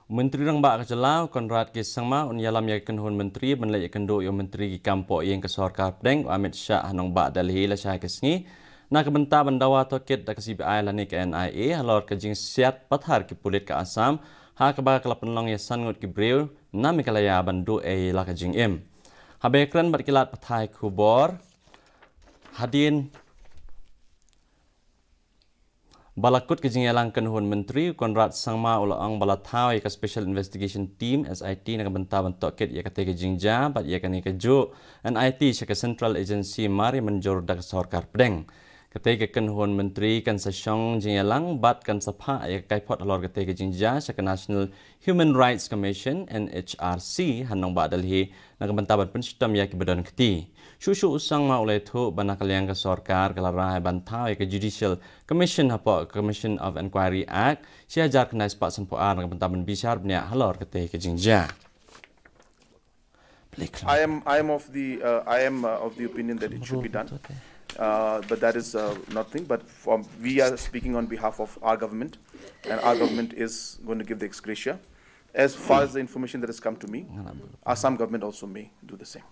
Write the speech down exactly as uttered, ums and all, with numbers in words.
Myntri Rangbah ka jylla u Conrad K Sangma un ïalam ïa ka kynhun myntri ban leit ïakynduh ïa u myntri ki kam poh ïing ka sorkar pdeng u Amit Shah ha nongbah Delhi lashai ka sngi na ka bynta ban dawa tohkit da ka C B I lane ka N I A halor ka jingsiat pathar ki pulit ka Assam, ha kaba ka la pynlong ïa san ngut ki briew na Meghalaya ban duh ei la ka jingim. Haba ïakren bad ki lad pathai khubor hadien ba la kut ka jingïalang, kynhun myntri u Conrad Sangma u la ong ba la thaw ïa ka Special Investigation Team, S I T, na ka bynta ban tohkit ïa katei ka jingjia bad ïa kane kajuh N I T sha ka Central Agency mar ïa mynjur da ka sorkar pdeng. Katei ka kynhun myntri kan sa shong jingïalang bad kan sa phah ïa ka kaiphod halor katei ka jingjia sha ka National Human Rights Commission, N H R C, ha nongbah Delhi na ka bynta ban pynshitom ïa kiba don kti. Shuh shuh u Sangma u la ïathuh ba na ka liang ka sorkar ka la rai ban thaw ïa ka Judicial Commission hapoh ka Commission of Inquiry Act shi hajar khyndai spah sanphew ar na ka bynta ban bishar bniah halor katei ka jingjia. I am I am of the uh, I am uh, of the opinion that it should be done, uh, but that is uh, nothing. But from, we are speaking on behalf of our government, and our government is going to give the ex gratia. As far as the information that has come to me, Assam government also may do the same.